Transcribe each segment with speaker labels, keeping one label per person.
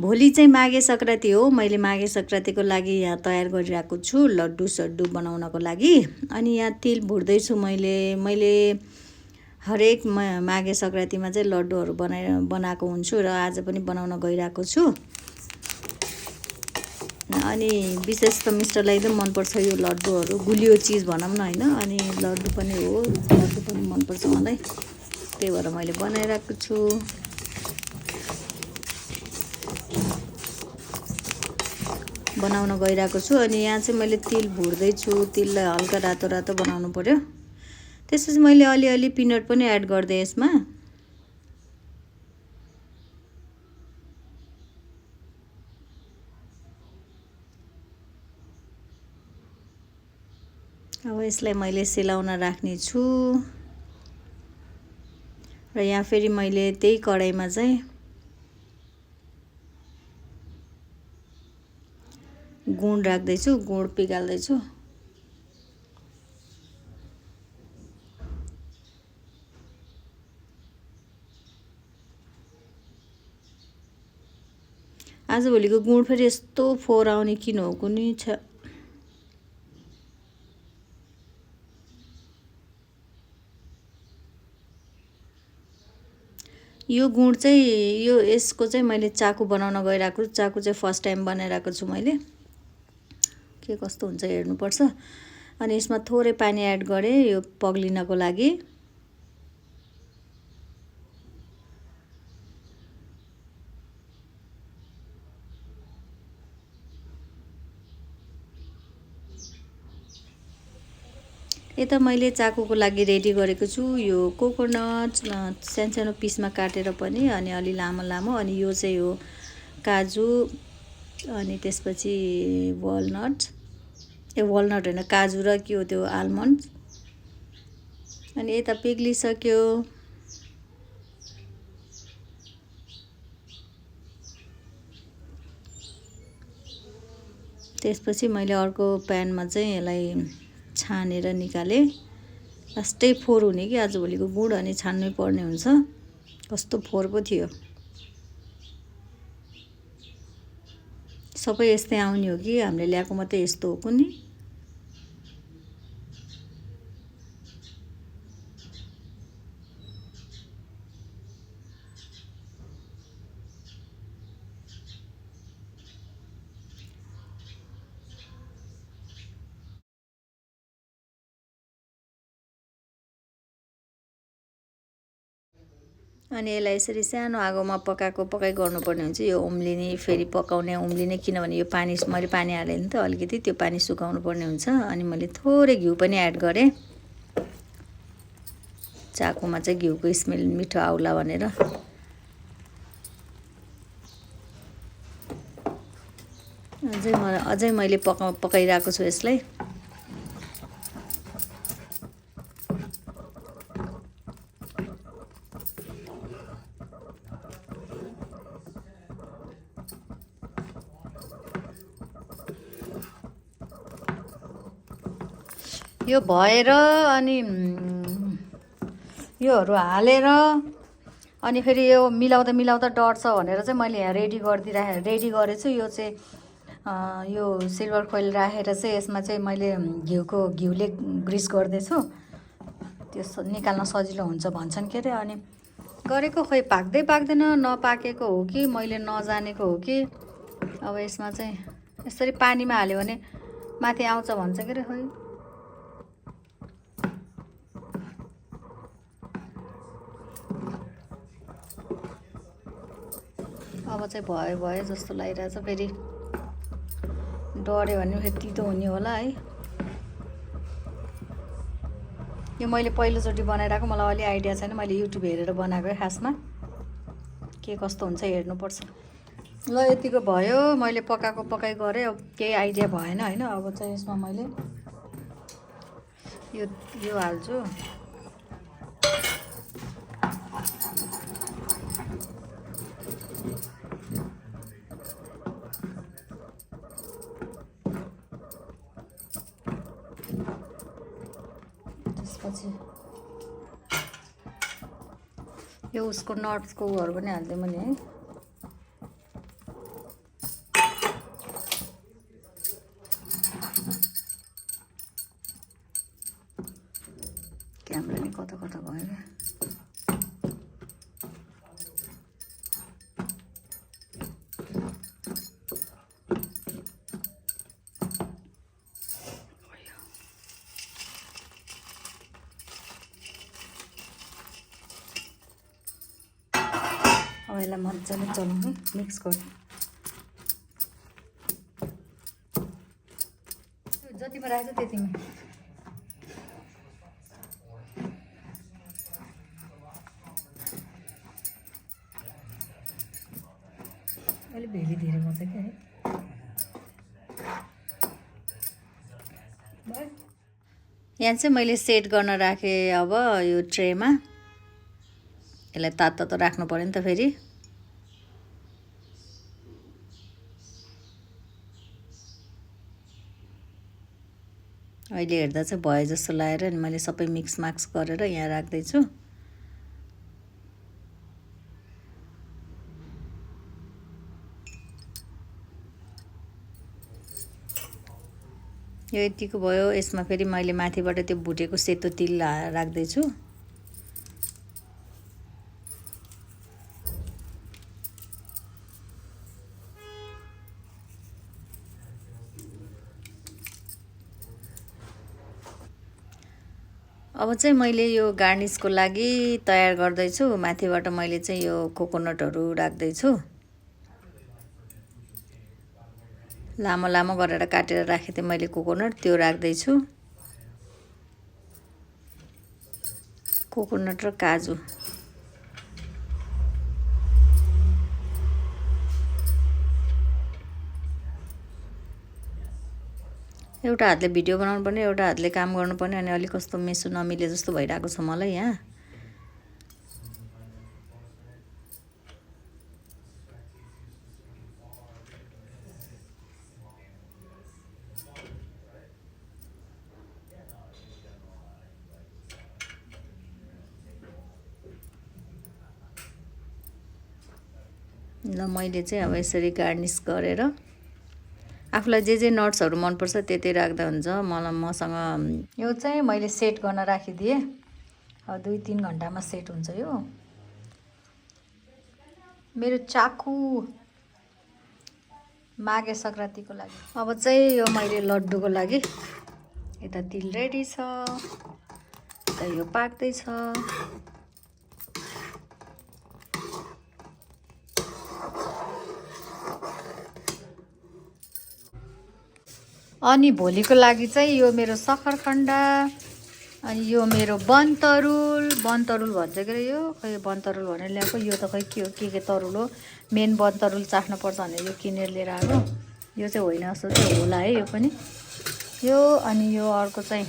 Speaker 1: भोलि चाहिँ माघे सङ्क्रान्ति हो। मैले माघे सङ्क्रान्तिको लागि यहाँ तयार गरिरहेको छु लड्डु सड्डु बनाउनको लागि। अनि यहाँ तिल भुट्दैछु मैले हरेक माघे सङ्क्रान्तिमा चाहिँ लड्डुहरू बनाएको हुन्छु र आज पनि बनाउन गइरहेको छु। अनि विशेष त मिस्टरलाई एकदम मनपर्छ यो लड्डुहरू, गुलियो चिज भनौँ न होइन। अनि लड्डु पनि हो, लड्डु पनि मनपर्छ मलाई, त्यही भएर मैले बनाइरहेको छु। बनाउन गइरहेको छु। अनि यहाँ चाहिँ मैले तिल भुट्दैछु। तिललाई हल्का रातो रातो बनाउनु पर्यो। त्यसपछि मैले अलिअलि पिनट पनि एड गर्दै यसमा। अब यसलाई मैले सेलाउन राख्ने छु। र यहाँ फेरि मैले त्यही कडाईमा चाहिँ गुड राख्दैछु, गुड पिघाल्दैछु। आजभोलिको गुड फेरि यस्तो फोहोर आउने किन हो कुनै छ। यो गुड चाहिँ यसको चाहिँ मैले चाकु बनाउन गइरहेको छु। चाकु चाहिँ फर्स्ट टाइम बनाइरहेको छु मैले। के कस्तो हुन्छ हेर्नुपर्छ। अनि यसमा थोरै पानी एड गरेँ यो पग्लिनको लागि। यता मैले चाकुको लागि रेडी गरेको छु यो कोकोनट सानो पिसमा काटेर पनि, अनि अलि लामो लामो। अनि यो चाहिँ हो काजु, अनि त्यसपछि वालनट होइन, काजु र के हो त्यो आलमन्ड। अनि यता पिघलिसक्यो। त्यसपछि मैले अर्को प्यानमा चाहिँ यसलाई छानेर निकालेँ। लास्टै फोहोर हुने कि आजभोलिको गुड, अनि छान्नै पर्ने हुन्छ। कस्तो फोहोर पो थियो। सबै यस्तै आउने हो कि हामीले ल्याएको मात्रै यस्तो हो कुनी। अनि यसलाई यसरी सानो आगोमा पकाइ गर्नुपर्ने हुन्छ। यो उम्लिने, फेरि पकाउने, उम्लिने, किनभने यो पानी मैले पानी हालेँ नि त अलिकति, त्यो पानी सुकाउनु पर्ने हुन्छ। अनि मैले थोरै घिउ पनि एड गरेँ। चाकुमा चाहिँ घिउको स्मेल मिठो आउला भनेर। अझै मैले पकाइरहेको छु यसलाई। यो भएर अनि योहरू हालेर अनि फेरि यो मिलाउँदा डढ्छ भनेर चाहिँ मैले यहाँ रेडी गरेछु। यो चाहिँ यो सिल्भर फोइल राखेर चाहिँ यसमा चाहिँ मैले घिउले ग्रिस गर्दैछु। त्यो निकाल्न सजिलो हुन्छ भन्छन् के अरे। अनि गरेको खोइ पाक्दैन, नपाकेको हो कि मैले नजानेको हो कि। अब यसमा चाहिँ यसरी पानीमा हाल्यो भने माथि आउँछ भन्छ के अरे खोइ। अब चाहिँ भयो जस्तो लागिरहेछ। फेरि डढ्यो भने फेरि तितो हुने होला है। यो मैले पहिलोचोटि बनाइरहेको, मलाई अलि आइडिया छैन। मैले युट्युब हेरेर बनाएको खासमा। के कस्तो हुन्छ हेर्नुपर्छ। ल यतिको भयो, मैले पकाइ गरेँ। अब केही आइडिया भएन होइन। अब चाहिँ यसमा मैले यो हाल्छु। त्यसपछि यो उसको नट्सको उहरू पनि हाल्दै मैले है। यसलाई मजाले चलाउनु मिक्स गर्नु जतिमा राख्छ त्यतिमा अहिले भेली धेरै पर्छ क्या है यहाँ चाहिँ मैले सेट गर्न राखेँ अब यो ट्रेमा यसलाई तातो त राख्नु पर्यो नि त फेरि अहिले हेर्दा चाहिँ भयो जस्तो लागेर अनि मैले सबै मिक्स माक्स गरेर यहाँ राख्दैछु यो यतिको भयो यसमा फेरि मैले माथिबाट त्यो भुटेको सेतो तिल राख्दैछु अब चाहिँ मैले यो गार्निसको लागि तयार गर्दैछु माथिबाट मैले चाहिँ यो कोकोनटहरू राख्दैछु लामो लामो गरेर काटेर राखेँ थिएँ मैले कोकोनट त्यो राख्दैछु कोकोनट र काजु एउटा हातले भिडियो बनाउनु पर्ने एउटा हातले काम गर्नुपर्ने अनि अलिक कस्तो मेसो नमिले जस्तो भइरहेको छ मलाई यहाँ ल मैले चाहिँ अब यसरी गार्निस गरेर आफूलाई जे नट्सहरू मनपर्छ त्यतै राख्दा हुन्छ मसँग यो चाहिँ मैले सेट गर्न राखिदिएँ 2-3 घन्टामा सेट हुन्छ यो मेरो चाकु माघे सङ्क्रान्तिको लागि अब चाहिँ यो मैले लड्डुको लागि यता तिल रेडी छ यता यो पाक्दैछ अनि भोलिको लागि चाहिँ यो मेरो सक्खरखण्ड अनि यो मेरो बनतरुल भन्छ के अरे यो खै बनतरुल भनेर ल्याएको यो त खै के हो के तरुल हो मेन बनतरुल चाख्नुपर्छ भनेर यो किनेर लिएर आएको यो चाहिँ होइन जस्तो चाहिँ होला है यो पनि यो अनि यो अर्को चाहिँ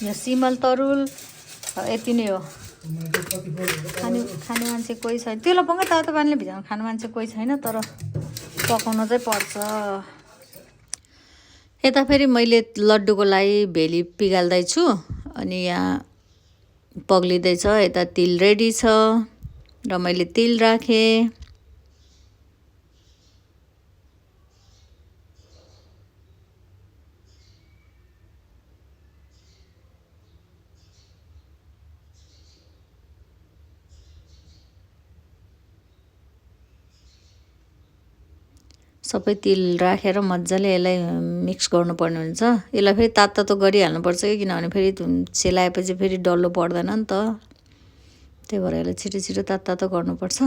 Speaker 1: यो सिमल तरुल यति नै हो खाने मान्छे कोही छैन त्यसलाई पङ्का तातो पानीले भिजाउनु खाने मान्छे कोही छैन तर पकाउन चाहिँ पर्छ यता फेरि मैले लड्डुको लागि भेली पिगाल्दैछु अनि यहाँ पग्लिँदैछ यता तिल रेडी छ र मैले तिल राखेँ सबै तिल राखेर मजाले यसलाई मिक्स गर्नुपर्ने हुन्छ यसलाई फेरि तातो गरिहाल्नुपर्छ कि किनभने फेरि सेलाएपछि फेरि डल्लो पर्दैन नि त त्यही भएर यसलाई छिटो छिटो तातो गर्नुपर्छ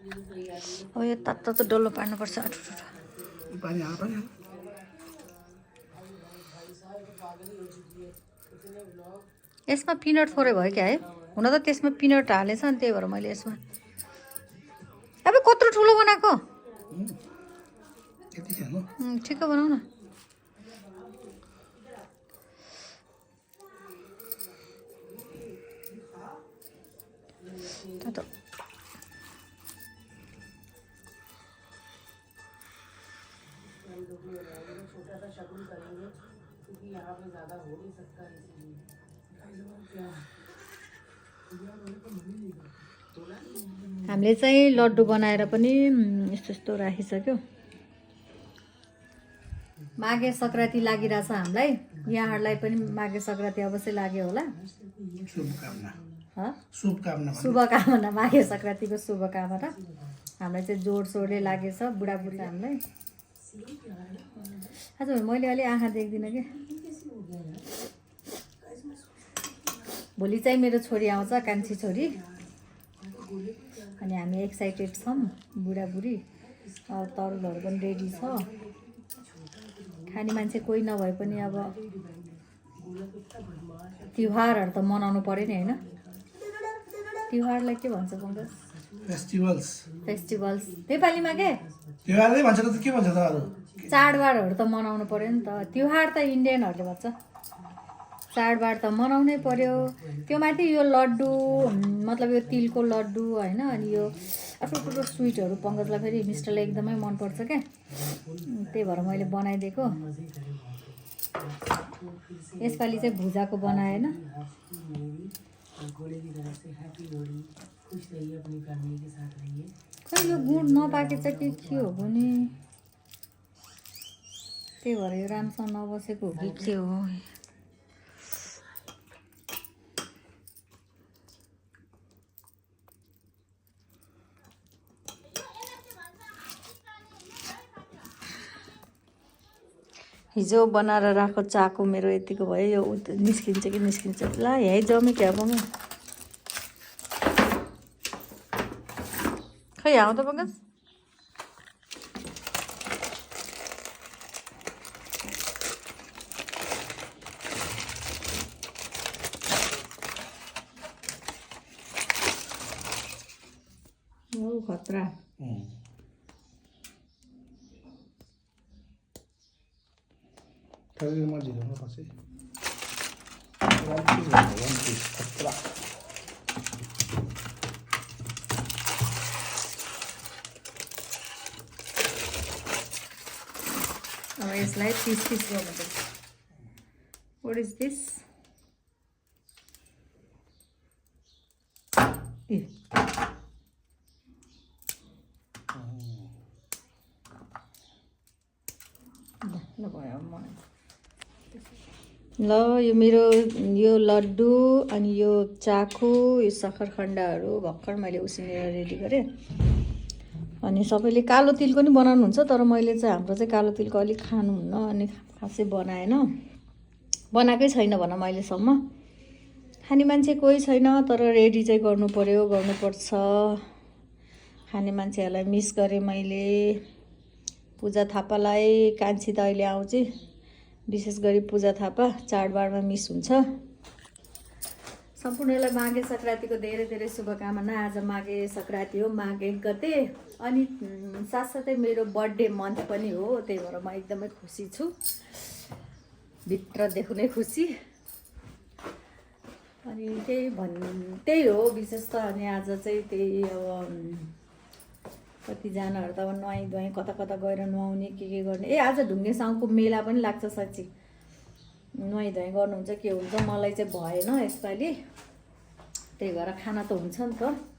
Speaker 1: अब यो तातो डल्लो पार्नुपर्छ यसमा पिनट थोरै भयो क्या है हुन त त्यसमा पिनट हालेछ नि त्यही भएर मैले यसमा अब कत्रो ठुलो बनाएको ठिक्क बनाऊ न छोटा सा शगुन करेंगे क्योंकि यहाँ पे ज़्यादा हो नहीं सकता इसलिए हामीले चाहिँ लड्डु बनाएर पनि यस्तो यस्तो राखिसक्यो। माघे सङ्क्रान्ति लागिरहेछ हामीलाई, यहाँहरूलाई पनि माघे सङ्क्रान्ति अवश्य लाग्यो होला। शुभकामना, माघे सङ्क्रान्तिको शुभकामना। हामीलाई चाहिँ जोडसोडले लागेछ बुढाबुढी हामीलाई। आज मैले अलि आँखा देख्दिनँ कि। भोलि चाहिँ मेरो छोरी आउँछ, कान्छी छोरी, अनि हामी एक्साइटेड छौँ बुढाबुढी। तरुलहरू पनि रेडी छ। खाने मान्छे कोही नभए पनि अब तिहारहरू त मनाउनु पर्यो नि, होइन? तिहारलाई के भन्छ पङ्कज? फेस्टिभल्स नेपालीमा के चाडबाडहरू त मनाउनु पर्यो नि त। तिहार त इन्डियनहरूले भन्छ, चाडबाड त मनाउनै पर्यो। त्यो माथि यो लड्डु, मतलब यो तिलको लड्डु होइन, अनि यो ठुल्ठुलो स्विटहरू पङ्कजलाई फेरि मिस्टरलाई एकदमै मनपर्छ क्या, त्यही भएर मैले बनाइदिएको। यसपालि चाहिँ भुजाको बनाएन। खै यो गुड नपाकेछ कि के हो भने, त्यही भएर यो राम्रोसँग नबसेको हो कि के हो। हिजो बनाएर राखेको चाको मेरो यतिको भयो, यो निस्किन्छ कि निस्किन्छ। ला यहीँ जम्यो क्या पङ्कज, खै आऊ त पङ्कज। खतरा अब यसलाई पिस गर्नुपर्छ। What is this? ल यो मेरो यो लड्डु अनि यो चाकु, यो सक्खरखण्डहरू भर्खर मैले उसिनेर रेडी गरेँ। अनि सबैले कालो तिलको नि बनाउनुहुन्छ, तर मैले चाहिँ हाम्रो चाहिँ कालो तिलको अलिक खानुहुन्न, अनि खासै बनाएन, बनाएकै छैन भन अहिलेसम्म। खाने मान्छे कोही छैन, तर रेडी चाहिँ गर्नुपर्छ। खाने मान्छेहरूलाई मिस गरेँ मैले। पूजा थापालाई, कान्छी त अहिले आउँछ, विशेष गरी पूजा थापा चाडबाडमा मिस हुन्छ। सम्पूर्णलाई माघे सङ्क्रान्तिको धेरै धेरै शुभकामना। आज माघे सङ्क्रान्ति हो, माघ 1 गते, अनि साथसाथै मेरो बर्थडे मन्थ पनि हो, त्यही भएर म एकदमै खुसी छु, भित्रदेखि नै खुसी। अनि त्यही हो विशेष त। अनि आज चाहिँ त्यही अब कतिजनाहरू त अब नुहाई धुवाई कता कता गएर नुहाउने के गर्ने। आज ढुङ्गे साउको मेला पनि लाग्छ साँच्ची, नुहाई धुवाई गर्नुहुन्छ के हुन्छ। मलाई चाहिँ भएन यसपालि, त्यही भएर खाना त हुन्छ नि त।